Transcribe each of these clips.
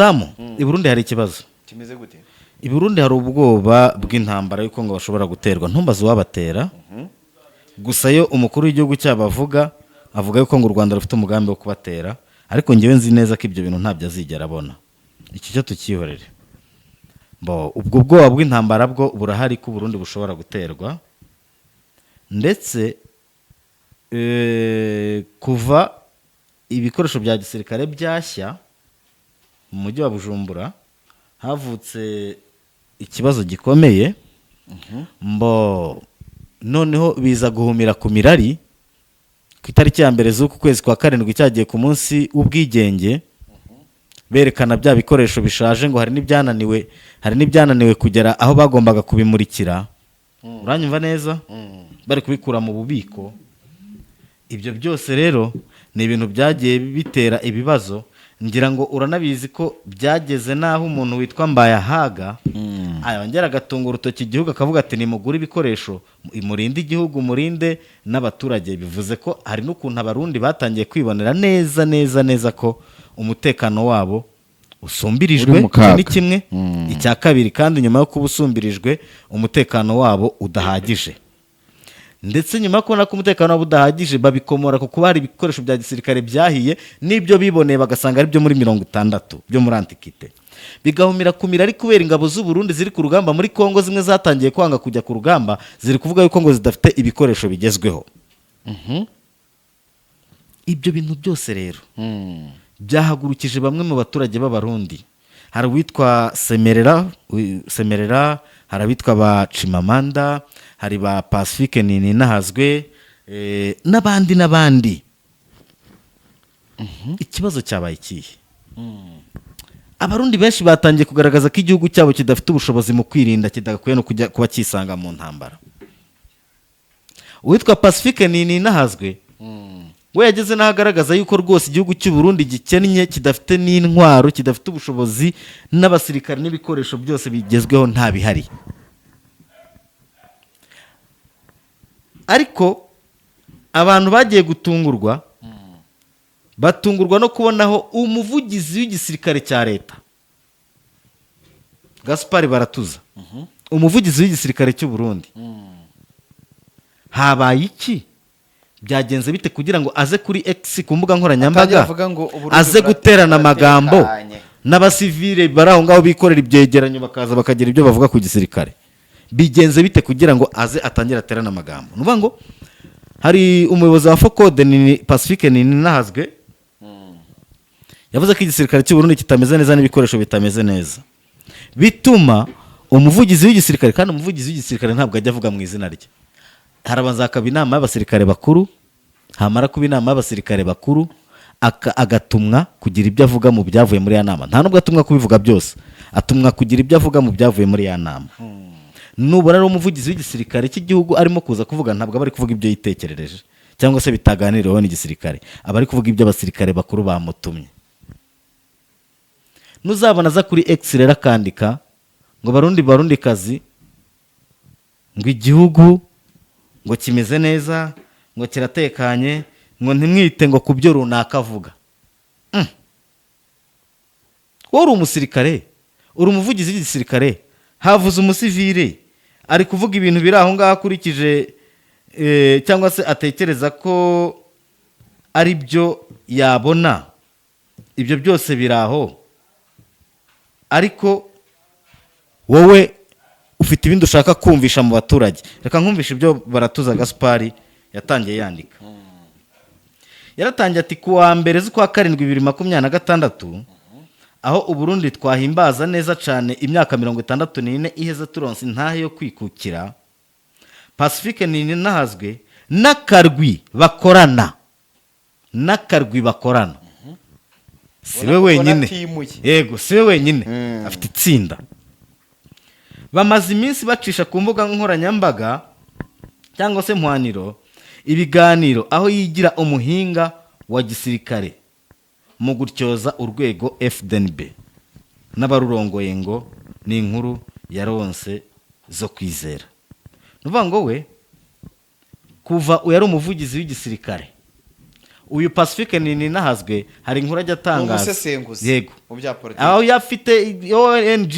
Samu, i Burundi hari ikibazo. Kimeze gute? I Burundi hari ubwoba bw'intambara y'uko ngo bashobora guterwa, ntumbaze uwabatera. Gusa yo umukuru w'igihugu cyabo avuga yuko ngo u Rwanda rufite umugambi wo kubatera, ariko ngewe nzi neza ko ibyo bintu ntabyo azigera abona. Iki cyo tukihorere. Bo, ubwo bwoba bw'intambara bwo burahari ko Burundi bushobora guterwa, ndetse kuva ibikoresho bya gisirikare byashya mu mujyi wa Bujumbura, havutse ikibazo gikomeye. Mbo noneho biza guhumira ku mirari ku itariki ya 1 z'uku kwezi kwa karindwi, cyagiye ku munsi w'ubwigenge, berekana bya bikoresho bishaje, ngo hari n'ibyananiwe kugera aho bagombaga kubimurikira. Uranyumva neza? Bari kubikura mu bubiko. Ibyo byose rero ni ibintu byagiye bitera ibibazo. Ngira ngo uranabizi ko byageze n'aho umuntu witwa Mbayahaga yongera agatunga urutoki igihugu, akavuga ati: "Nimugure ibikoresho, murinde igihugu, murinde n'abaturage." Bivuze ko hari n'ukuntu Abarundi batangiye kwibonera neza neza neza ko umutekano wabo usumbirijwe. Uri mu kaga. Icyo ni kimwe. Icya kabiri kandi, nyuma yo kuba usumbirijwe, umutekano wabo udahagije, ndetse nyuma yo kubona ko umutekano wabo udahagije, babikomora ku kuba hari ibikoresho bya gisirikare byahiye n'ibyo biboneye bagasanga ari byo muri 60, byo muri antiquité, bigahumira ku mirari kubera ingabo z'u Burundi ziri ku rugamba muri Kongo. Zimwe zatangiye kwanga kujya ku rugamba, ziri kuvuga yuko ngo zidafite ibikoresho bigezweho. Ibyo bintu byose rero byahagurukije bamwe mu baturage b'Abarundi. Hari uwitwa Semerera, Semerera, hari abitwa ba Chimamanda, hari ba Pacifique Nininahazwe, n'abandi n'abandi. Ikibazo cyabaye ikihe? Abarundi benshi batangiye kugaragaza ko igihugu cyabo kidafite ubushobozi mu kwirinda, kidakwiye no kujya kuba cyisanga mu ntambara. Uwitwa Pacifique Nininahazwe we yageze n'aho agaragaza yuko rwose igihugu cy'u Burundi gikennye, kidafite n'intwaro, kidafite ubushobozi n'abasirikare n'ibikoresho byose bigezweho nta bihari. Ariko abantu bagiye gutungurwa, batungurwa no kubonaho umuvugizi w'igisirikare cya leta, Gaspari Baratuza, umuvugizi w'igisirikare cy'u Burundi. Habaye iki? Byagenze bite kugira ngo aze kuri X, ku mbuga nkoranyambaga, Atangira avuga ngo Uburundi aze guterana amagambo buratekanye. n'abasivile bari aho ngaho bikorera ibyegeranyo, bakaza bakagira ibyo bavuga ku gisirikare? Bigenze bite kugira ngo aze atangire aterane amagambo? Ni ukuvuga ngo hari umuyobozi wa FOCODE, ni Pacifique Nininahazwe, yavuze ko igisirikare cy'u Burundi kitameze neza n'ibikoresho bitameze neza, bituma umuvugizi w'igisirikare, kandi umuvugizi w'igisirikare ntabwo ajya avuga mu izina rye, harabanza hakaba inama y'abasirikare bakuru, hamara kuba inama y'abasirikare bakuru, agatumwa kugira ibyo avuga mu byavuye muri ya nama. Nta nubwo atumwa kubivuga byose, atumwa kugira ibyo avuga mu byavuye muri ya nama. Nubona rero umuvugizi w'igisirikare cy'igihugu arimo kuza kuvuga, ntabwo aba ari kuvuga ibyo yitekerereje cyangwa se bitaganiriweho n'igisirikare, aba ari kuvuga ibyo abasirikare bakuru bamutumye. Nuzabona aza kuri X rero akandika ngo: "Barundi, Barundi kazi," ngo "igihugu ngo kimeze neza, ngo kiratekanye," ngo "ntimwite ngo ku byo runaka avuga." Wowe uri umusirikare, uri umuvugizi w'igisirikare, havuze umusivile ari kuvuga ibintu biri aho ngaho akurikije cyangwa se atekereza ko ari byo yabona, ibyo byose biri aho, ariko wowe ufite ibindi ushaka kumvisha mu baturage. Reka nkumvishe ibyo Baratuza Gaspari yatangiye yandika. Yaratangiye ati: "Ku wa 1 z'ukwa karindwi 2026, aho Uburundi twahimbaza neza cyane imyaka 64 iheze turonse intahe yo kwikukira, Pacifique Nininahazwe n'akarwi bakorana," n'akarwi bakorana, si we Ubona wenyine. Atimuye. Yego, si we wenyine, afite itsinda. "Bamaze iminsi bacisha ku mbuga nkoranyambaga cyangwa se mpwaniro ibiganiro aho yigira umuhinga wa gisirikare mu gutyoza urwego FDNB n'abarurongoye, ngo ni inkuru yaronse zo kwizera." Ni ukuvuga ngo we kuva yari umuvugizi w'igisirikare. Uyu Pacifique Nininahazwe hari inkuru ajya Ni atangaza. umusesenguzi Yego. mu bya politiki. Aho yafite ONG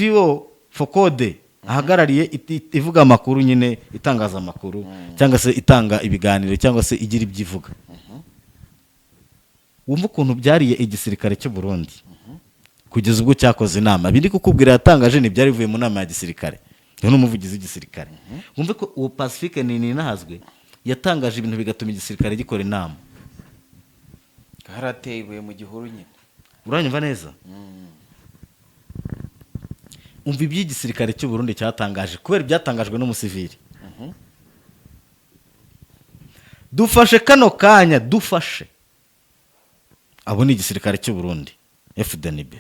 FOCODE ahagarariye, ivuga amakuru nyine, itangaza amakuru cyangwa se itanga ibiganiro cyangwa se igira ibyo ivuga. Wumva ukuntu byariye igisirikare cy'u Burundi kugeza ubwo cyakoze inama. Biri kukubwira yatangaje ntibyari bivuye mu nama ya gisirikare. Uyu ni umuvugizi w'igisirikare. Wumve ko uwo Pacifique Nininahazwe yatangaje ibintu bigatuma igisirikare gikora inama. Harateye ibuye mu gihuru nyine. Uranyumva neza? Umva iby'igisirikare cy'u Burundi cyatangaje kubera ibyatangajwe n'umusivili. Dufashe kano kanya, dufashe abo ni igisirikare cy'u Burundi FDNB,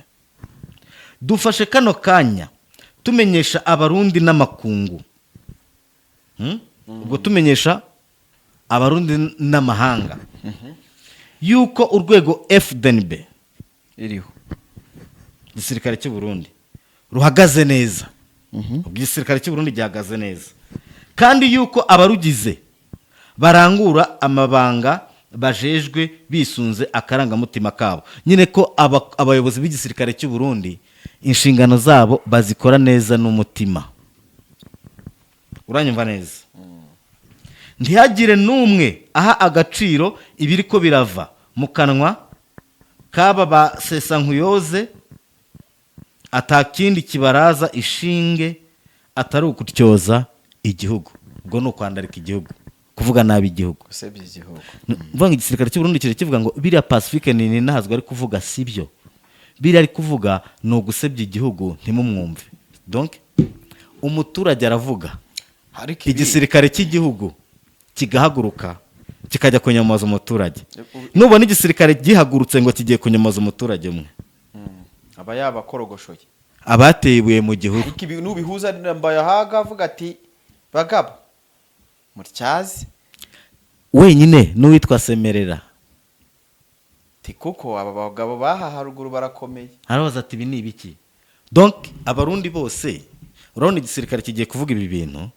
dufashe kano kanya tumenyesha Abarundi n'amakungu. Ubwo tumenyesha Abarundi n'amahanga yuko urwego FDNB iriho igisirikare cy'u Burundi ruhagaze neza. Ubwo igisirikare cy'u Burundi gihagaze neza kandi yuko abarugize barangura amabanga bajejwe bisunze akarangamutima kabo nyine, ko abayobozi b'igisirikare cy'u Burundi inshingano zabo bazikora neza n'umutima. Uranyumva neza? Ntihagire n'umwe aha agaciro ibiri ko birava mu kanwa kaba ba sesankuyoze, atakindi kibaraza ishinge atari ukutyoza igihugu. Ubwo ni ukwandarika igihugu, kuvuga nabi igihugu. Gusebya igihugu. Mvuga ngo igisirikare cy'u Burundi kiri kivuga ngo biriya Pacifique Nininahazwe ari kuvuga sibyo, biriya ari kuvuga ni ugusebya igihugu, ntimumwumve. Donc umuturage aravuga, ariko ibi igisirikare cy'igihugu kigahaguruka kikajya kunyomoza umuturage. Nubona igisirikare gihagurutse ngo kigiye kunyomoza umuturage umwe, Aba yabakorogoshoye. Abateye ibuye mu gihuru. Ariko ibi nubihuza na Mbayahaga avuga ati bagabo mutyaze wenyine n'uwitwa Semerera. Ti kuko aba bagabo baha haruguru barakomeye. Arabaza ati ibi ni ibiki? Donc Abarundi bose, urabona igisirikare kigiye kuvuga ibi bintu,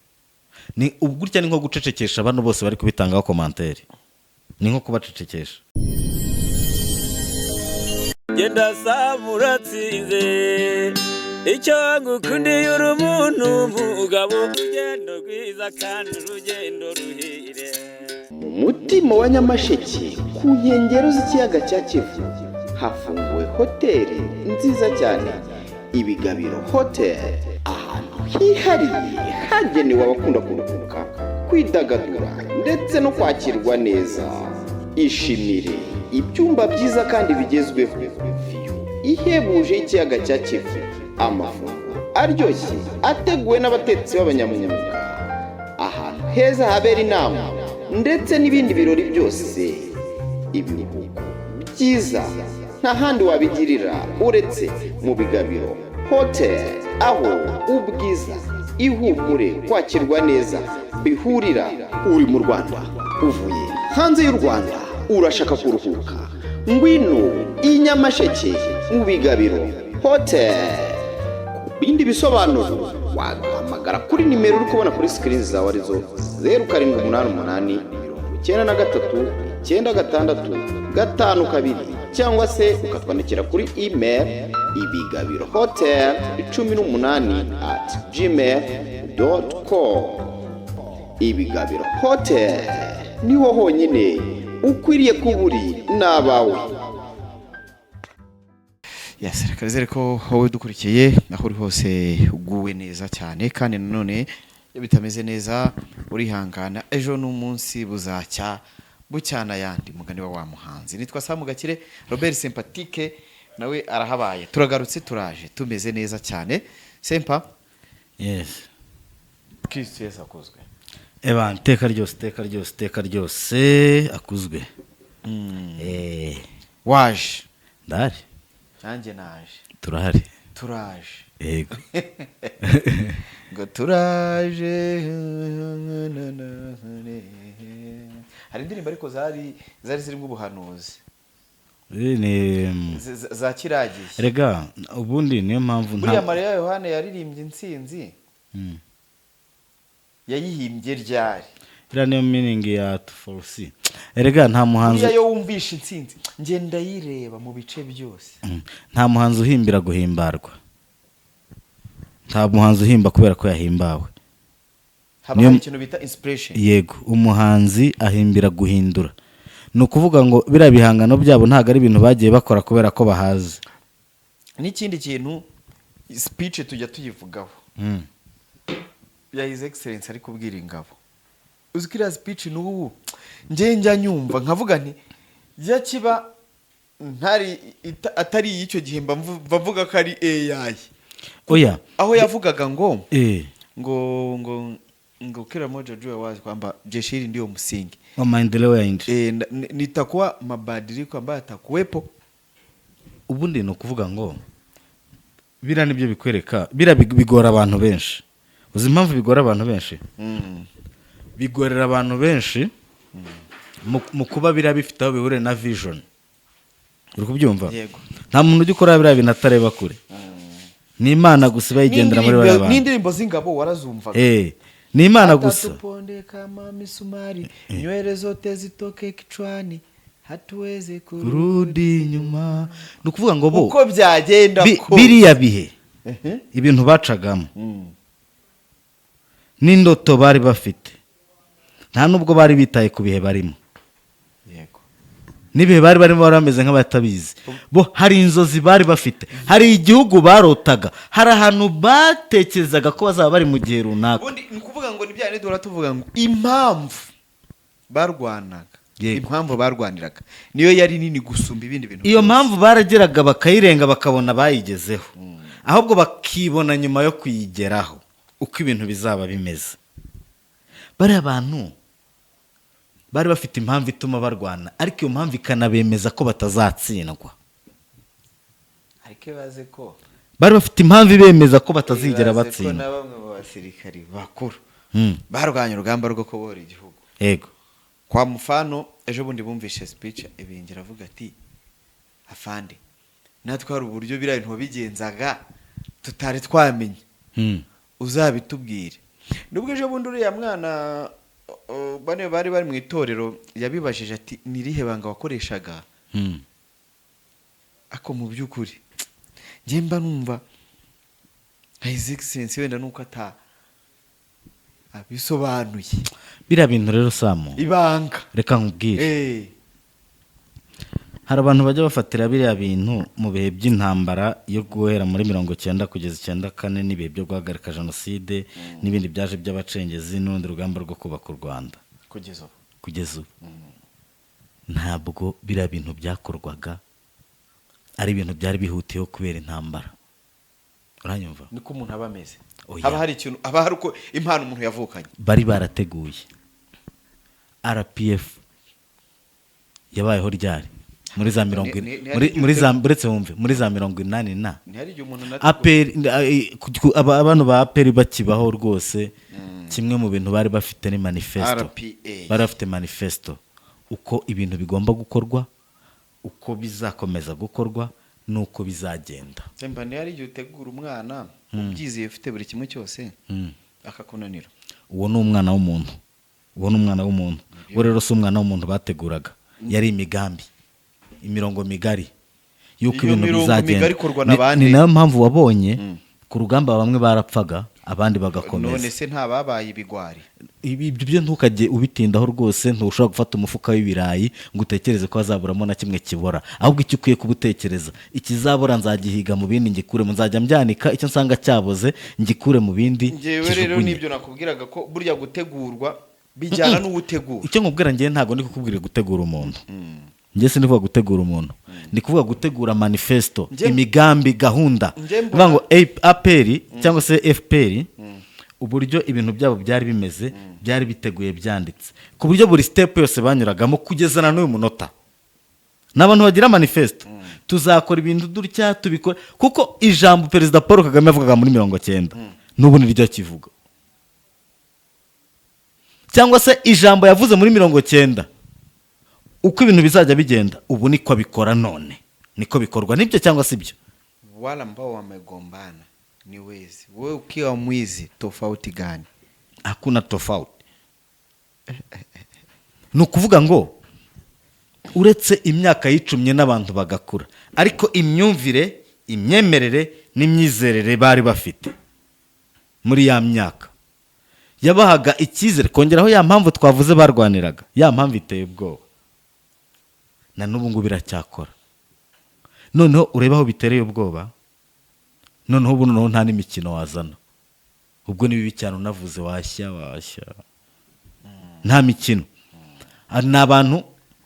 ni gutya, ni nko gucecekesha bano bose bari kubitangaho commentaire, ni nko kubacecekesha. Genda saba uratsinze. Icyo ngukundiye, uri umuntu mugabo, urugendo rwiza kandi urugendo ruhire. Mu mutima wa Nyamasheke, ku nkengero z'ikiyaga cya Kivu, hafunguwe hoteli nziza cyane, Ibigabiro Hoteli, ahantu hihariye hagenewe abakunda kuruhuka, kwidagadura ndetse no kwakirwa neza. Ishimire ibyumba byiza kandi bigezweho, view ihebuje y'ikiyaga cya Kivu, amafunguro aryoshye ateguwe n'abatetsi b'abanyamwuga, ahantu heza habera inama ndetse n'ibindi birori byose. Ibiruhuko byiza nta handi wabigirira uretse mu Bigabiro Hoteli, aho ubwiza, ihumure, kwakirwa neza bihurira. Uri mu Rwanda, uvuye hanze y'u Rwanda, urashaka kuruhuka, ngwino i Nyamasheke mu Bigabiro Hoteli. Ku bindi bisobanuro waduhamagara kuri nimero uri kubona kuri screen zawe, arizo 0788939652, cyangwa se ukatwandikira kuri email ibigabirohotel18@gmail.com. Ibigabiro Hotel niho honyine ukwiriye kuba uri n'abawe. Yes, reka nizere ko wowe dukurikiye aho uri hose uguwe neza cyane, kandi nanone iyo bitameze neza urihangana, ejo n'umunsi buzacya bucyana ayandi. Mugani wa wa muhanzi nitwa Samu Gakire Robert Sympatique, nawe arahabaye. Turagarutse, turaje tumeze neza cyane. Sempa. Yes. Kristo Yesu akuzwe. Eba iteka ryose, iteka ryose, iteka ryose akuzwe. Waje. Ndahari. Nanjye naje. Turahari. Turaje. Yego. Ngo turaje. Hari indirimbo ariko zari zirimo ubuhanuzi. Ni Za kiragiye. Rega ubundi niyo mpamvu Buriya Mariya Yohana yaririmbye intsinzi, yayihimbye ryari? Iriya niyo meaning ya to foresee. Erega nta muhanzi Buriya iyo wumvishe intsinzi, ngenda yireba mu bice byose. Nta muhanzi uhimbira guhimbarwa, nta muhanzi uhimba kubera ko yahimbawe. Haba hari ikintu bita inspiration. Yego, umuhanzi ahimbira guhindura. Ni ukuvuga ngo biriya bihangano byabo ntabwo ari ibintu bagiye bakora kubera ko bahazi. N'ikindi kintu, speech tujya tuyivugaho ya His Excellence ari kubwira ingabo. Uzi ko iriya speech n'ubu njye njya nyumva nkavuga nti ya kiba ntari atari iy'icyo gihe, mba mvuga ko ari AI. Oya. Aho yavugaga ngo ngo kila mmoja ajue wazi kwamba jeshi hili ndio msingi wa maendeleo ya nchi. Nitakuwa mabadiliko ambayo yatakuwepo. Ubundi ni ukuvuga ngo biriya nibyo bikwereka, biriya bigora abantu benshi. Uzi impamvu bigora abantu benshi? Bigorera abantu benshi mu kuba biriya bifite aho bihuriye na vision. Uri kubyumva? Yego. Nta muntu ujya ukora biriya bintu atareba kure. Ni Imana gusa iba yigendera muri bariya bantu. N'indirimbo z'ingabo warazumvaga. Ni Imana gusa. Atatuponde kama misumari, nywele zote zitoke kichwani, hatuwezi kurudi kurudi inyuma. Ni ukuvuga ngo bo uko byagenda kose. Biriya bihe, ibintu bacagamo n'indoto bari bafite, nta nubwo bari bitaye ku bihe barimo. N'ibihe bari barimo bari bameze nk'abatabizi. Bo hari inzozi bari bafite, hari igihugu barotaga, hari ahantu batekerezaga ko bazaba bari mu gihe runaka. Ubundi ni ukuvuga ngo ni bya bindi duhora tuvuga ngo impamvu barwanaga, impamvu barwaniraga niyo yari nini gusumba ibindi bintu Iyo byose. mpamvu barageraga bakayirenga, bakabona bayigezeho, ahubwo bakibona nyuma yo kuyigeraho uko ibintu bizaba bimeze. Bariya bantu bari bafite impamvu ituma barwana, ariko iyo mpamvu ikanabemeza ko batazatsindwa. Ariko ibaze ko Bari bafite impamvu ibemeza ko batazigera ibaze ko batsindwa. na bamwe mu basirikari bakuru barwanya urugamba rwo kubohora igihugu, kwa mufano ejo bundi bumvishe speech Ibingira avuga ati: "Afande, natwe hari uburyo biriya bintu wabigenzaga tutari twamenya, uzabitubwire." Nubwo ejo bundi uriya mwana bane bari bari mu itorero yabibajije ati: "Ni irihe banga wakoreshaga?" Ako mu by'ukuri njye mba numva nka His Excellence wenda nuko ata abisobanuye. Biriya bintu rero, Samu, Ibanga. reka nkubwire. Hari abantu bajya bafatira biriya bintu mu bihe by'intambara yo guhera muri 90 kugeza 94, n'ibihe byo guhagarika jenoside n'ibindi byaje by'abacengezi n'urundi rugamba rwo kubaka u Rwanda. Kugeza ubu. Kugeza ubu ntabwo biriya bintu byakorwaga ari ibintu byari bihutiyeho kubera intambara. Uranyumva? Niko umuntu aba ameze. Oya. Haba hari ikintu, haba hari uko impano umuntu yavukanye. Bari barateguye. RPF yabayeho ryari? Muri za mirongo muri za, uretse wumve, muri za 80 na Ntihari igihe umuntu APR, abantu ba APR bakibaho rwose, kimwe mu bintu bari bafite ni manifesto. RPA. Bari bafite manifesto, uko ibintu bigomba gukorwa, uko bizakomeza gukorwa n'uko bizagenda. Semba, ntihari igihe utegura umwana ubyizeye, ufite buri kimwe cyose, akakunanira. Uwo ni umwana w'umuntu, uwo ni umwana w'umuntu. We rero si umwana w'umuntu bateguraga, yari imigambi, imirongo migari y'uko Iyo ibintu mirongo bizagenda. migari ikorwa na bande? Ni nayo mpamvu wabonye ku rugamba bamwe barapfaga, abandi bagakomeza. None se nta babaye ibigwari? Ibi byo ntukajye ubitindaho rwose. Ntushobora gufata umufuka w'ibirayi ngo utekereze ko hazaburamo na kimwe kibora. Ahubwo icyo ukwiye kuba utekereza, ikizabora nzagihiga mu bindi ngikuremo, nzajya mbyanika, icyo nsanga cyaboze ngikure mu bindi Ngewe rero kijugunye. nibyo nakubwiraga ko burya gutegurwa bijyana n'uwutegura. Icyo nkubwira ngewe, ntabwo ndi kukubwira gutegura umuntu. Njye sinivuga gutegura umuntu, ndi kuvuga gutegura manifesto, imigambi, gahunda. Njye mbona- Kuvuga ngo APR cyangwa se FPR, uburyo ibintu byabo byari bimeze, byari biteguye, byanditse ku buryo buri step yose banyuragamo kugeza na n'uyu munota. Ni abantu bagira manifesto: tuzakora ibintu dutya, tubikora. Kuko ijambo Perezida Paul Kagame yavugaga muri 90 n'ubu niryo akivuga, cyangwa se ijambo yavuze muri 90 uko ibintu bizajya bigenda, ubu niko abikora none, niko bikorwa. Nibyo cyangwa si byo? Wale ambao wamegombana ni wezi, wewe ukiwa mwizi tofauti gani? Hakuna tofauti. Ni ukuvuga ngo Uretse imyaka yicumye n'abantu bagakura, ariko imyumvire, imyemerere n'imyizerere bari bafite muri ya myaka yabahaga icyizere, kongeraho ya mpamvu twavuze barwaniraga, ya mpamvu iteye ubwoba, na n'ubu ngubu iracyakora. Noneho urebe aho bitereye ubwoba. Noneho ubu, noneho nta n'imikino wazana. Ubwo ni bibi cyane. Unavuze washya, washya, nta mikino. Ni abantu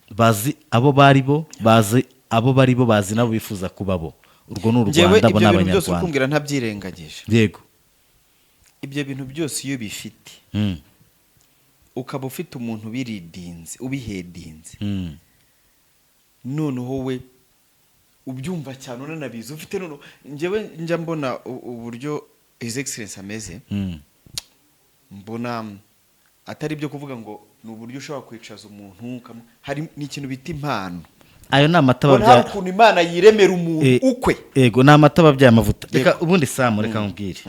bazi abo bari bo, bazi abo bari bo, bazi n'abo bifuza kuba bo. Urwo ni u Njyewe Rwanda, abo ni ibyo bintu byose Abanyarwanda. ukumbwira ntabyirengagije. Ibyo bintu byose iyo bifite, ukaba ufite umuntu ubiridinze, ubihedinze, noneho we ubyumva cyane, unanabizi ufite. Noneho njyewe njya mbona uburyo His Excellence ameze, mbona atari ibyo kuvuga ngo ni uburyo ushobora kwicaza umuntu hari n'ikintu bita impano. Ayo ni amata Mbona hari babyaye. ukuntu Imana yiremera umuntu ukwe. Yego, ni amata ababyaye amavuta. Reka ubundi, Samu, reka nkubwire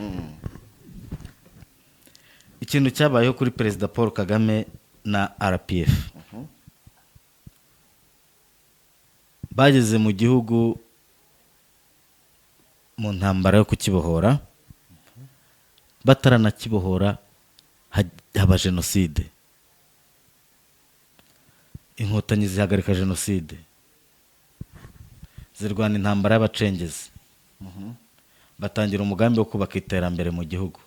ikintu cyabayeho kuri Perezida Paul Kagame na RPF. Bageze mu gihugu mu ntambara yo kukibohora. Bataranakibohora haba jenoside, Inkotanyi zihagarika jenoside, zirwana intambara y'abacengezi, batangira umugambi wo kubaka iterambere mu gihugu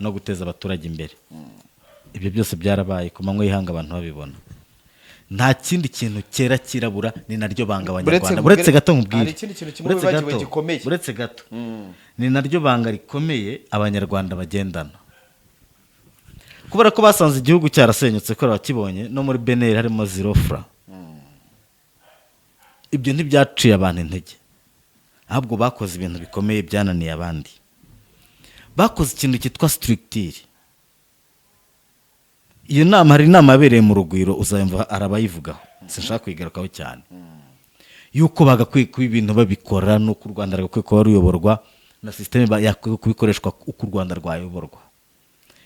no guteza abaturage imbere. Ibyo byose byarabaye ku manywa y'ihanga, abantu babibona. Nta kindi kintu cyera cyirabura, ni naryo banga Abanyarwanda. Buretse gato nkubwire. Hari ikindi kintu kimwe Buretse wibagiwe gato, gikomeye. Buretse gato. Ni naryo banga rikomeye Abanyarwanda bagendana, kubera ko basanze igihugu cyarasenyutse, kubera bakibonye no muri BNR harimo zero franc. Ibyo ntibyaciye abantu intege, ahubwo bakoze ibintu bikomeye byananiye abandi. Bakoze ikintu cyitwa structure. Iyo nama, hari inama yabereye mu Rugwiro, uzayumva arabayivugaho, sinshaka kuyigarukaho cyane, yuko bagakwiye kuba ibintu babikora n'uko u Rwanda rwagakwiye kuba ruyoborwa na système yakwiye kubikoreshwa uko u Rwanda rwayoborwa.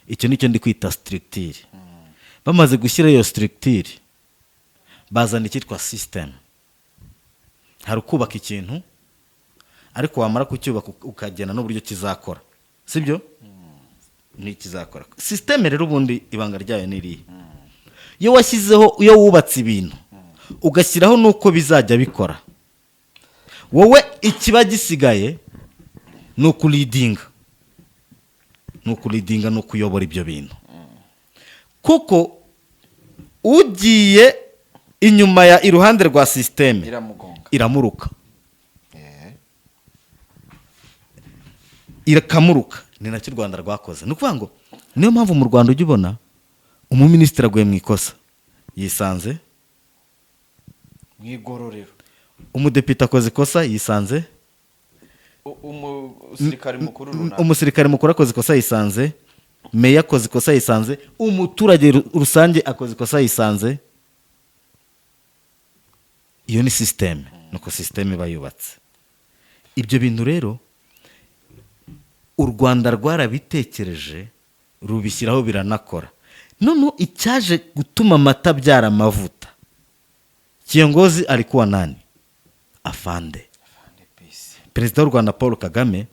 Icyo nicyo ndi kwita structure. Bamaze gushyira iyo structure, bazana icyitwa système. Hari ukubaka ikintu, ariko wamara kucyubaka ukagena n'uburyo kizakora, sibyo? Ni kizakora système rero. Ubundi ibanga ryayo ni irihe? Iyo washyizeho, iyo wubatse ibintu, ugashyiraho n'uko bizajya bikora, wowe ikiba gisigaye ni ukuridinga, ni ukuridinga, ni ukuyobora ibyo bintu, kuko ugiye inyuma ya iruhande rwa système Iramugonga. Iramuruka. Irakamuruka. Ni nacyo u Rwanda rwakoze. Ni ukuvuga ngo niyo mpamvu mu Rwanda ujya ubona umuminisitiri aguye mu ikosa, yisanze Mu igororero. Umudepite akoze ikosa, yisanze Umusirikare mukuru runaka. Umusirikare mukuru akoze ikosa, yisanze. Meya akoze ikosa, yisanze. Umuturage rusange akoze ikosa, yisanze. Iyo ni système, nuko système iba yubatse. Ibyo bintu rero u Rwanda rwarabitekereje, rubishyiraho, biranakora. Noneho icyaje gutuma amata abyara amavuta, kiongozi alikuwa nani? Afande Perezida w'u Rwanda Paul Kagame.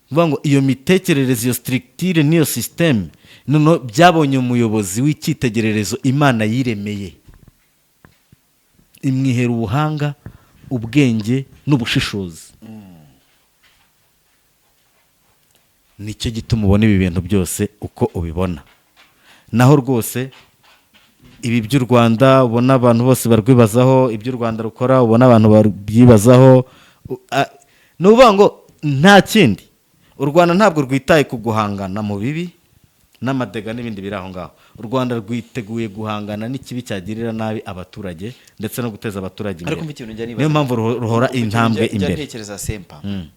Kuvuga ngo iyo mitekerereze, iyo structure n'iyo système, noneho byabonye umuyobozi w'icyitegererezo Imana yiremeye, imwihera ubuhanga, ubwenge n'ubushishozi. Nicyo gituma ubona ibi bintu byose uko ubibona. Naho rwose ibi by'u Rwanda ubona abantu bose barwibazaho, ibyo u Rwanda rukora ubona abantu babyibazaho. Ni ukuvuga ngo nta kindi, u Rwanda ntabwo rwitaye ku guhangana mu bibi n'amadega n'ibindi biri aho ngaho. U Rwanda rwiteguye guhangana n'ikibi cyagirira nabi abaturage ndetse no guteza abaturage imbere. Ariko umva ikintu njya nibaza. Niyo mpamvu ruhora Umva ikintu intambwe njya imbere. ntekereza, Sempa. Ni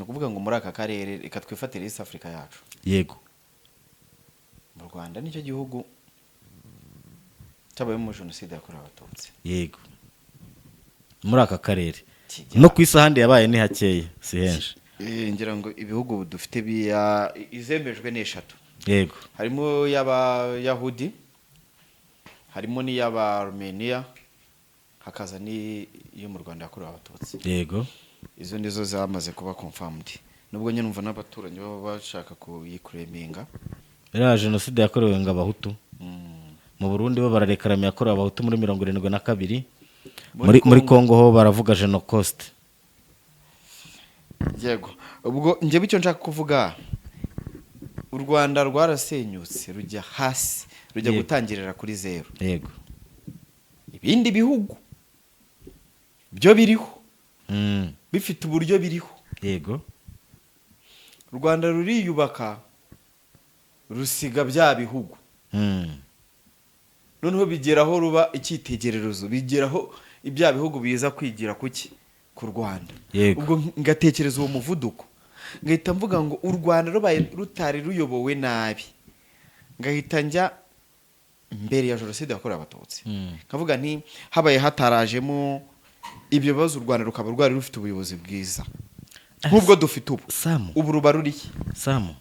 ukuvuga ngo muri aka karere, reka twifatire East Africa yacu. Mu Rwanda nicyo gihugu cyabayemo jenoside yakorewe Abatutsi. Yego, muri aka karere. Kijya No ku isi ahandi yabaye ni hakeya, si henshi. Ngira ngo ibihugu dufite biya izemejwe ni eshatu. Harimo y'Abayahudi. Harimo n'iy'Abarumeniya, hakaza n'iyo mu Rwanda yakorewe Abatutsi. Izo nizo zamaze kuba confirmed, nubwo nyine numva n'abaturanyi baba bashaka kuyikureminga. Iriya jenoside yakorewe ngo Abahutu mu Burundi, bo bararekaramiye yakorewe Abahutu muri 72. Muri Kongo ho baravuga Genocost. Yego, ubwo njyewe icyo nshaka kuvuga, u Rwanda rwarasenyutse, rujya hasi, rujya gutangirira kuri zeru. Ibindi bihugu byo biriho, bifite uburyo biriho. U Rwanda ruriyubaka, rusiga bya bihugu. Noneho bigeraho ruba icyitegererezo, bigeraho ibya bihugu biza kwigira kuki? Ku Rwanda. Ubwo ngatekereza uwo muvuduko, ngahita mvuga ngo u Rwanda rubaye rutari ruyobowe nabi, ngahita njya mbere ya jenoside yakorewe Abatutsi, nkavuga nti habaye hatarajemo ibyo bibazo, u Rwanda rukaba rwari rufite ubuyobozi bwiza nk'ubwo dufite ubu, Samu, ubu ruba rurihe? Samu,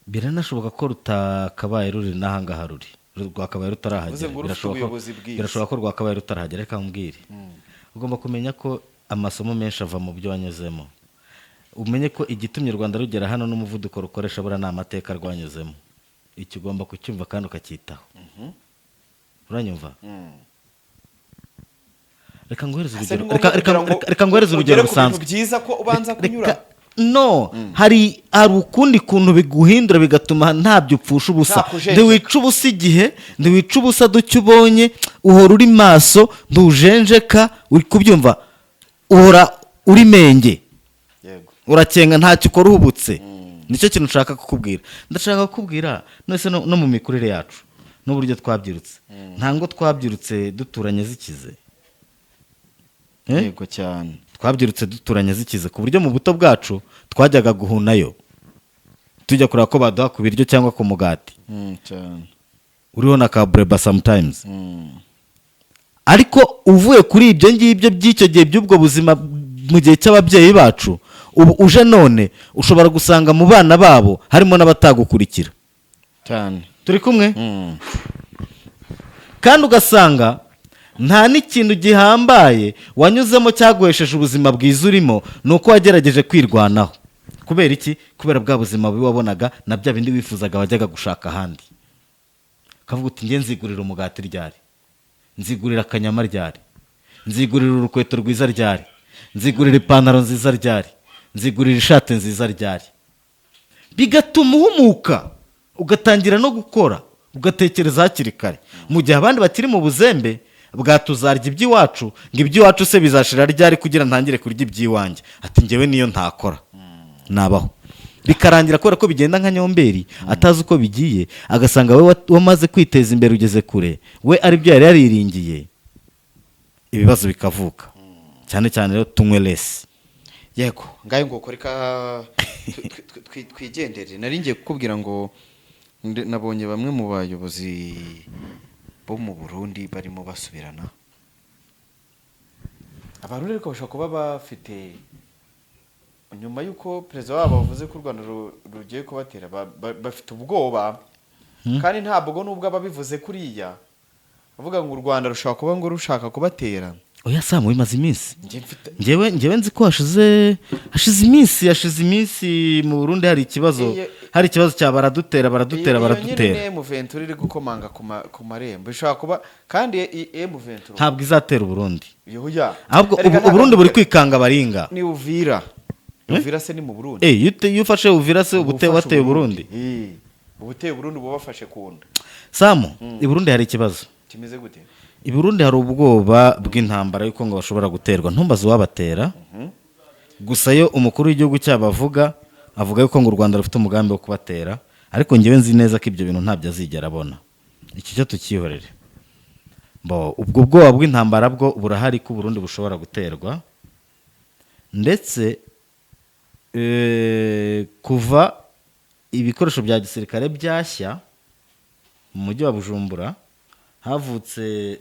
biranashoboka ko rutakabaye ruri n'ahangaha ruri, rwakabaye rutarahagera. Bivuze ngo rufite ubuyobozi bwiza. Birashoboka ko rwakabaye rutarahagera. Reka mbwire, ugomba kumenya ko amasomo menshi ava mu byo wanyuzemo. Umenye ko igitumye u Rwanda rugera hano n'umuvuduko rukoresha, buriya ni amateka rwanyuzemo. Icyo ugomba kucyumva kandi ukacyitaho. Uranyumva? Reka nguhereze Ese urugero. ni ngombwa kugira ngo Reka nguhereze urugero ugere ku bintu rusanzwe. byiza ko ubanza kunyura No, hari ukundi kuntu biguhindura, bigatuma ntabyo upfusha ubusa. Nta kujenjeka. Ntiwica ubusa igihe, ntiwica ubusa duke ubonye, uhora uri maso, ntujenjeka. Uri kubyumva? Uhora uri menge. Urakenga, ntacyo ukora uhubutse. Nicyo kintu nshaka kukubwira. Ndashaka kukubwira none no mu mikurire yacu n'uburyo twabyirutse, ntabwo twabyirutse duturanye zikize. Eh? Yego, cyane. Twabyirutse duturanye zikize, ku buryo mu buto bwacu twajyaga guhunayo, tujya kureba ko baduha ku biryo cyangwa ku mugati Cyane. uriho na ka bureba sometimes. Ariko uvuye kuri ibyo ngibyo by'icyo gihe, by'ubwo buzima mu gihe cy'ababyeyi bacu, ubu uje none ushobora gusanga mu bana babo harimo n'abatagukurikira. Cyane. Turi kumwe? Kandi ugasanga nta n'ikintu gihambaye wanyuzemo cyaguhesheje ubuzima bwiza urimo, ni uko wagerageje kwirwanaho. Kubera iki? Kubera bwa buzima bubi wabonaga na bya bindi wifuzaga wajyaga gushaka ahandi, ukavuga uti: "Njye nzigurira umugati ryari? Nzigurira akanyama ryari? Nzigurira urukweto rwiza ryari? Nzigurira ipantaro nziza ryari? Nzigurira ishati nziza ryari?" Bigatuma uhumuka, ugatangira no gukora, ugatekereza hakiri kare, mu gihe abandi bakiri mu buzembe bwa "tuzarya iby'iwacu", ngo iby'iwacu se bizashira ryari kugira ntangire kurya iby'iwanjye? Ati: "Njyewe niyo ntakora nabaho." Bikarangira, kubera ko bigenda nka nyomberi, atazi uko bigiye, agasanga we wamaze kwiteza imbere, ugeze kure, we aribyo yari yariringiye. Ibibazo bikavuka cyane cyane. Rero tunywe less. Yego, ngayo ngo reka twigendere. Nari ngiye kukubwira ngo nabonye bamwe mu bayobozi bo mu Burundi barimo basubirana. Abarundi ariko bashobora kuba bafite, nyuma y'uko perezida wabo bavuze ko u Rwanda rugiye kubatera, bafite ubwoba. Kandi ntabwo, nubwo aba bivuze kuriya avuga ngo u Rwanda rushobora kuba ngo rushaka kubatera. Oya Samu, bimaze iminsi. Njye mfite Njyewe nzi ko hashize iminsi mu Burundi hari ikibazo, hari ikibazo cya baradutera, baradutera, Iyo nyine baradutera. ni M23 iri gukomanga ku marembo, ishobora kuba kandi M23. Ntabwo izatera Uburundi. Yoya. Ahubwo Erega ntabwo Uburundi buri kwikanga baringa. Ni Uvira. Uvira se ni mu Burundi? Eh, iyo ufashe Uvira se uba Uba ufashe wateye Uburundi. Eh, uba uteye Uburundi, uba bafashe ku nda. Samu, i Burundi hari ikibazo. Kimeze gute? I Burundi hari ubwoba bw'intambara, y'uko ngo bashobora guterwa. Ntumbaze uwabatera. Gusa yo umukuru w'igihugu cyabo avuga yuko ngo u Rwanda rufite umugambi wo kubatera, ariko njyewe nzi neza ko ibyo bintu ntabyo azigera abona. Iki cyo tukihorere. Bo ubwo bwoba bw'intambara bwo burahari, ko Uburundi bushobora guterwa. Ndetse kuva ibikoresho bya gisirikare byashya mu mujyi wa Bujumbura, havutse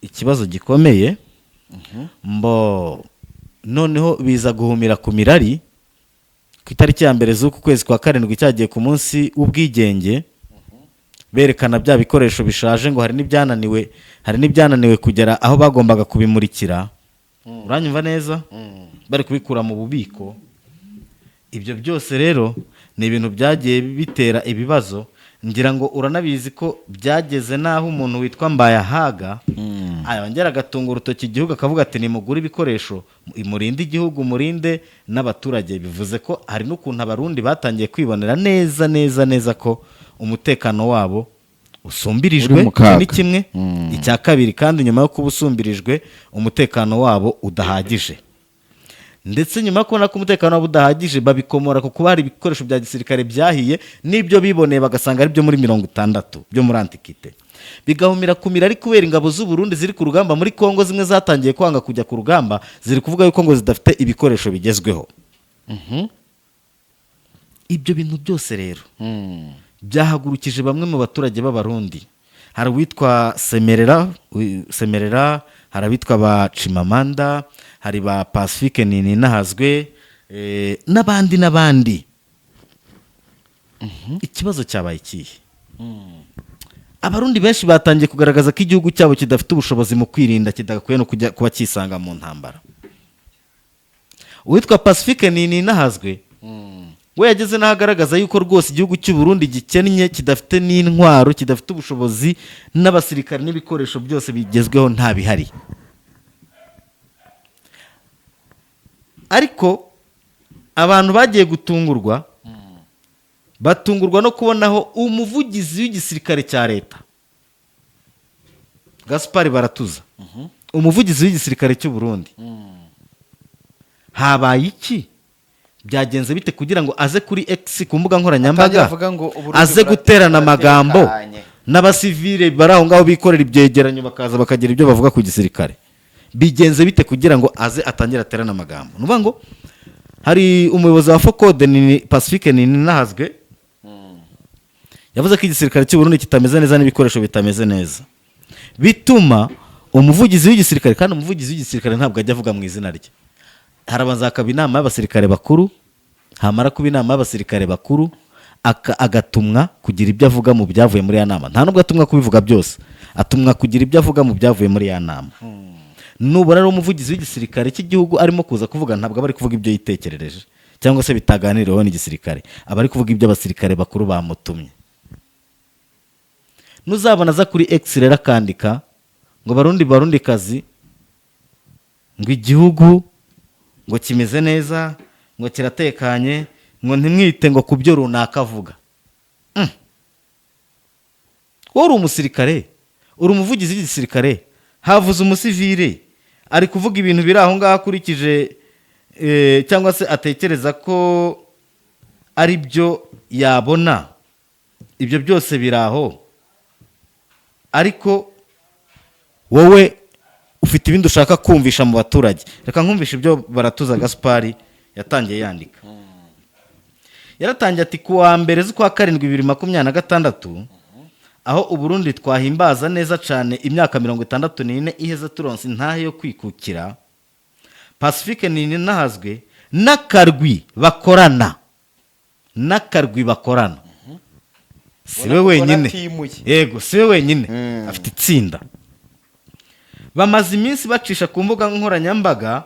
ikibazo gikomeye. Mbo noneho biza guhumira ku mirari ku itariki ya 1 z'uku kwezi kwa 7, cyagiye ku munsi w'ubwigenge. Berekana bya bikoresho bishaje, ngo hari n'ibyananiwe kugera aho bagombaga kubimurikira. Uranyumva neza? Bari kubikura mu bubiko. Ibyo byose rero ni ibintu byagiye bitera ibibazo. Ngira ngo uranabizi ko byageze n'aho umuntu witwa Mbayahaga yongera agatunga urutoki igihugu, akavuga ati: "Nimugure ibikoresho, murinde igihugu, murinde n'abaturage." Bivuze ko hari n'ukuntu Abarundi batangiye kwibonera neza neza neza ko umutekano wabo usumbirijwe. Uri mu kaga. Icyo ni kimwe. Icya kabiri kandi, nyuma yo kuba usumbirijwe, umutekano wabo udahagije, ndetse nyuma yo kubona ko umutekano wabo udahagije, babikomora ku kuba hari ibikoresho bya gisirikare byahiye, n'ibyo biboneye bagasanga ari byo muri 60, byo muri antiquité, bigahumira kumira. Ari kubera ingabo z'u Burundi ziri ku rugamba muri Kongo, zimwe zatangiye kwanga kujya ku rugamba, ziri kuvuga yuko ngo zidafite ibikoresho bigezweho. Ibyo bintu byose rero byahagurukije bamwe mu baturage b'Abarundi. Hari uwitwa Semerera, Semerera, hari abitwa ba Chimamanda, hari ba Pacifique Nininahazwe, n'abandi n'abandi. Ikibazo cyabaye ikihe? Abarundi benshi batangiye kugaragaza ko igihugu cyabo kidafite ubushobozi mu kwirinda, kidakwiye no kujya kuba cyisanga mu ntambara. Uwitwa Pacifique Nininahazwe we yageze n'aho agaragaza yuko rwose igihugu cy'u Burundi gikennye, kidafite n'intwaro, kidafite ubushobozi n'abasirikare, n'ibikoresho byose bigezweho nta bihari. Ariko abantu bagiye gutungurwa, batungurwa no kubonaho umuvugizi w'igisirikare cya leta, Gaspari Baratuza, umuvugizi w'igisirikare cy'u Burundi. Habaye iki? Byagenze bite kugira ngo aze kuri X, ku mbuga nkoranyambaga, Atangira avuga ngo Uburundi aze guterana amagambo buratekanye. n'abasivile bari aho ngaho bikorera ibyegeranyo, bakaza bakagira ibyo bavuga ku gisirikare? Bigenze bite kugira ngo aze atangire aterane amagambo? Ni ukuvuga ngo hari umuyobozi wa FOCODE, ni Pacifique Nininahazwe, yavuze ko igisirikare cy'u Burundi kitameze neza n'ibikoresho bitameze neza, bituma umuvugizi w'igisirikare, kandi umuvugizi w'igisirikare ntabwo ajya avuga mu izina rye, harabanza hakaba inama y'abasirikare bakuru, hamara kuba inama y'abasirikare bakuru, agatumwa kugira ibyo avuga mu byavuye muri ya nama. Nta nubwo atumwa kubivuga byose, atumwa kugira ibyo avuga mu byavuye muri ya nama. Nubona rero umuvugizi w'igisirikare cy'igihugu arimo kuza kuvuga, ntabwo aba ari kuvuga ibyo yitekerereje cyangwa se bitaganiriweho n'igisirikare, aba ari kuvuga ibyo abasirikare bakuru bamutumye. Nuzabona aza kuri X rero akandika ngo: "Barundi, Barundi kazi, ngo igihugu ngo kimeze neza, ngo kiratekanye, ngo ntimwite ngo ku byo runaka avuga." Wowe uri umusirikare, uri umuvugizi w'igisirikare, havuze umusivire ari kuvuga ibintu biri aho ngaho akurikije cyangwa se atekereza ko ari byo yabona. Ibyo byose biri aho, ariko wowe ufite ibindi ushaka kumvisha mu baturage. Reka nkumvishe ibyo Baratuza Gaspari yatangiye yandika. Yaratangiye ati: "Ku wa 1 z'ukwa karindwi 2026, aho Uburundi twahimbaza neza cyane imyaka 64 iheze turonse intahe yo kwikukira, Pacifique Nininahazwe n'akarwi bakorana, n'akarwi bakorana." Si we Ubona wenyine. atimuye. Yego, si we wenyine, afite itsinda. "Bamaze iminsi bacisha ku mbuga nkoranyambaga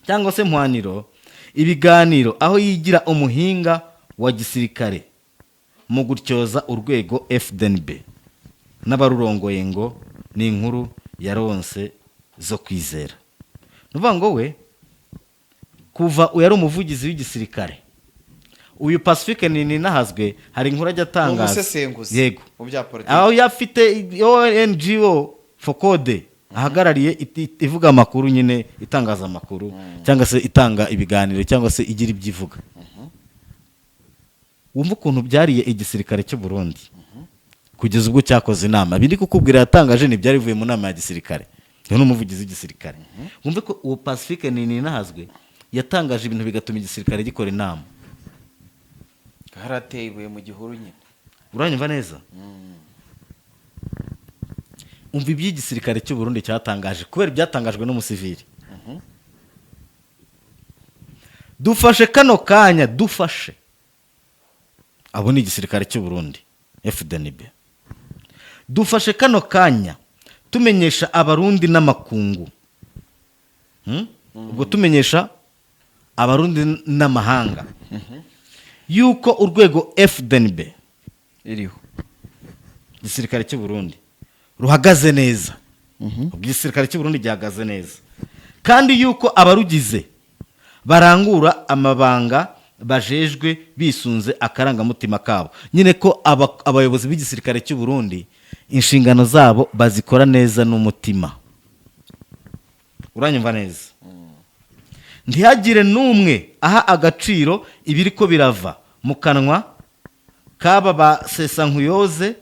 cyangwa se mpwaniro ibiganiro aho yigira umuhinga wa gisirikare mu gutyoza urwego FDNB n'abarurongoye, ngo ni inkuru yaronse zo kwizera." Ni ukuvuga ngo we kuva uyu ari umuvugizi w'igisirikare, uyu Pacifique Nininahazwe, hari inkuru ajya atangaza. Umusesenguzi Yego. mu bya politiki. Aho yafite ONG FOCODE ahagarariye, ivuga amakuru nyine, itangaza amakuru cyangwa se itanga ibiganiro cyangwa se igira ibyo ivuga. Wumva ukuntu byariye igisirikare cy'u Burundi kugeza ubwo cyakoze inama. Biri kukubwira yatangaje ntibyari bivuye mu nama ya gisirikare. Uyu ni umuvugizi w'igisirikare. Wumve ko uwo Pacifique Nininahazwe yatangaje ibintu bigatuma igisirikare gikora inama. Harateye ibuye mu gihuru nyine. Uranyumva neza? Umva iby'igisirikare cy'u Burundi cyatangaje kubera ibyatangajwe n'umusivili: "Dufashe kano kanya, dufashe," abo ni igisirikare cy'u Burundi FDNB, Dufashe kano kanya tumenyesha Abarundi n'amakungu. Ubwo tumenyesha Abarundi n'amahanga yuko urwego FDNB, iriho, igisirikare cy'u Burundi, ruhagaze neza. Ubwo igisirikare cy'u Burundi gihagaze neza, kandi yuko abarugize barangura amabanga bajejwe bisunze akarangamutima kabo nyine, ko abayobozi b'igisirikare cy'u Burundi inshingano zabo bazikora neza n'umutima. Uranyumva neza? Ntihagire n'umwe aha agaciro ibiri ko birava mu kanwa kaba ba sesankuyoze,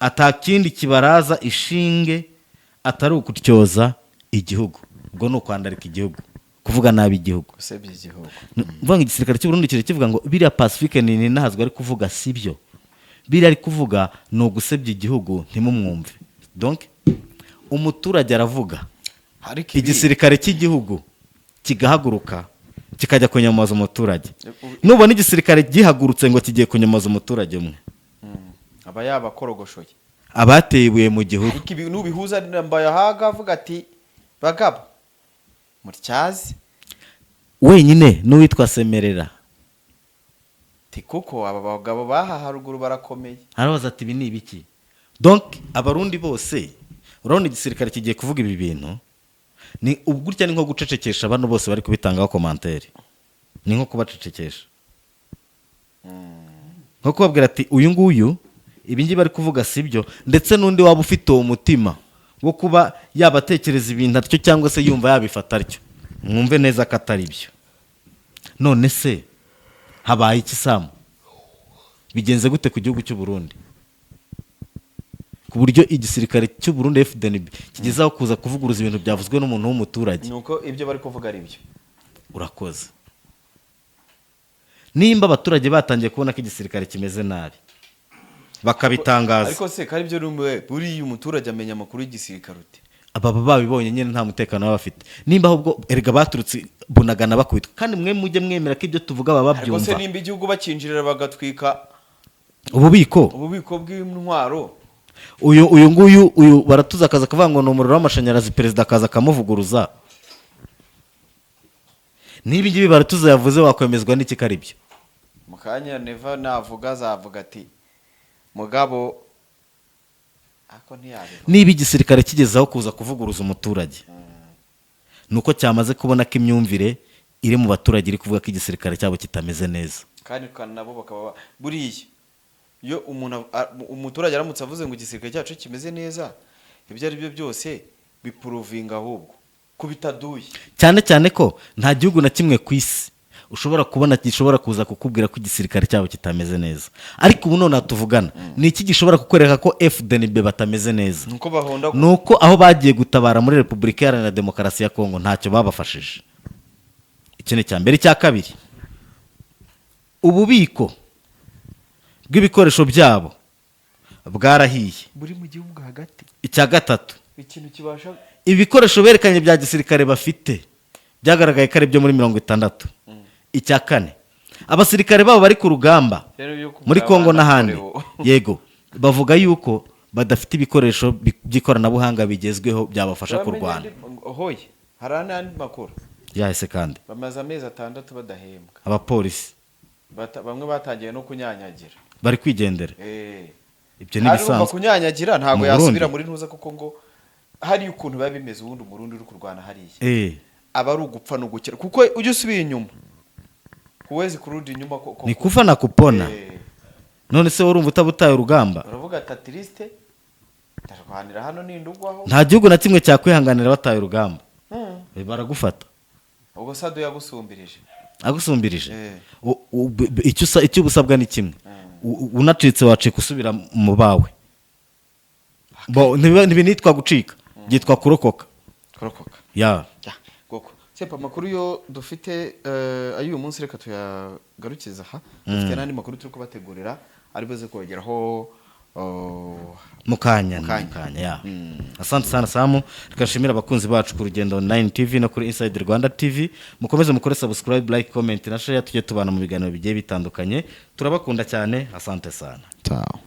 atakindi kibaraza ishinge atari ukutyoza igihugu. Ubwo ni ukwandarika igihugu, kuvuga nabi igihugu, gusebya igihugu. Mvuga ngo igisirikare cy'u Burundi kiri kivuga ngo biriya Pacifique ni nahazwe ari kuvuga sibyo, biriya ari kuvuga ni ugusebya igihugu, ntimumwumve. Donc umuturage aravuga, ariko igisirikare cy'igihugu kigahaguruka kikajya kunyomoza umuturage. Nubona igisirikare gihagurutse ngo kigiye kunyomoza umuturage umwe, aba yabakorogoshoye, abateye ibuye mu gihuru. Ariko ibi nubihuza na Mbayahaga avuga ati: "Bagabo mutyaze." Wenyine n'uwitwa Semerera. Ti kuko aba bagabo baha haruguru barakomeye. Arabaza ati: "Ibi ni ibiki?" Donc Abarundi bose, urabona igisirikare kigiye kuvuga ibi bintu, ni gutya, ni nko gucecekesha bano bose bari kubitangaho commentaire, ni nko kubacecekesha, nko kubabwira ati: "Uyu nguyu ibi ngibi bari kuvuga si byo." Ndetse n'undi waba ufite uwo mutima wo kuba yabatekereza ibintu atyo cyangwa se yumva yabifata atyo, mwumve neza ko atari byo. None se habaye iki, Samu? Bigenze gute ku gihugu cy'u Burundi ku buryo igisirikare cy'u Burundi FDNB kigezaho kuza kuvuguruza ibintu byavuzwe n'umuntu w'umuturage? Ni uko ibyo bari kuvuga ari byo. Urakoze. Nimba abaturage batangiye kubona ko igisirikare kimeze nabi bakabitangaza, Ariko se kari byo rumwe, buriya umuturage amenya amakuru y'igisirikare ute? Baba babibonye nyine, nta mutekano baba bafite. Nimba ahubwo erega baturutse Bunagana bakubitwa, kandi mwe mujye mwemera ko ibyo tuvuga baba Ariko se babyumva. nimba igihugu bakinjirira bagatwika ububiko, ububiko bw'intwaro, uyu nguyu, uyu baratuza akaza akavuga ngo ni umuriro w'amashanyarazi, perezida akaza akamuvuguruza. Niba igibi baratuza yavuze, wakwemezwa n'iki ko ari byo? Mu kanya Neva navuga azavuga ati: "Mugabo ako ntiyabivuga." Niba igisirikare kigezeho kuza kuvuguruza umuturage, ni uko cyamaze kubona ko imyumvire iri mu baturage iri kuvuga ko igisirikare cyabo kitameze neza. Kandi nabo bakaba buriya iyo umuntu umuturage aramutse avuze ngo igisirikare cyacu kimeze neza, ibyo ari byo byose bipuruvinga ahubwo ko bitaduye. Cyane cyane ko nta gihugu na kimwe ku isi ushobora kubona gishobora kuza kukubwira ko igisirikare cyabo kitameze neza. Ariko ubu nonaha tuvugana, ni iki gishobora kukwereka ko FDNB batameze neza? Nuko bahonda. Ni uko aho bagiye gutabara muri Repubulika Iharanira Demokarasi ya Kongo ntacyo babafashije. Icyo ni icya mbere. Icya kabiri, ububiko bw'ibikoresho byabo bwarahiye. Buri mu gihugu hagati. Icya gatatu, ikintu kibasha ibikoresho berekanye bya gisirikare bafite byagaragaye ko ari ibyo muri 60. Icya kane, abasirikare babo bari ku rugamba Rero yo muri Kongo n'ahandi, banakorewe. yego, bavuga yuko badafite ibikoresho by'ikoranabuhanga bigezweho byabafasha kurwana. Hoye hari n'andi makuru. Yahise kandi. Bamaze amezi 6 badahembwa. Abapolisi. Bamwe batangiye no kunyanyagira. Bari kwigendera. Ibyo ni Kandi urumva ibisanzwe kunyanyagira ntabwo mu yasubira Burundi. muri ntuza, kuko ngo hari ukuntu biba bimeze. Ubundi Umurundi uri kurwana hariya aba ari ugupfa no gukira, kuko ujya usubiye inyuma huwezi kurudi inyuma Ni kufa na kupona. None se urumva utaba utaye urugamba? Uravuga ati: "At least ndarwanira hano nindugwaho." Nta gihugu na kimwe cyakwihanganira bataye urugamba. Baragufata. Ubwo Sado yagusumbirije. Agusumbirije. Icyo uba usabwa ni kimwe. Unacitse wacika usubira mu bawe. Bo, ntibinitwa gucika, byitwa kurokoka. Kurokoka. Ya. Ya, koko sepa amakuru yo dufite ay'uyu munsi reka tuyagarukize aha. Dufite n'andi makuru turi kubategurira ari buze kongeraho Mukanya. Mukanya. Mukanya ya. Asante sana, Samu. Reka nshimire abakunzi bacu ku Rugendo Online TV no kuri Inside Rwanda TV. Mukomeze mukore subscribe, like, comment na share, tujye tubana mu biganiro bigiye bitandukanye. Turabakunda cyane, asante sana. Ciao.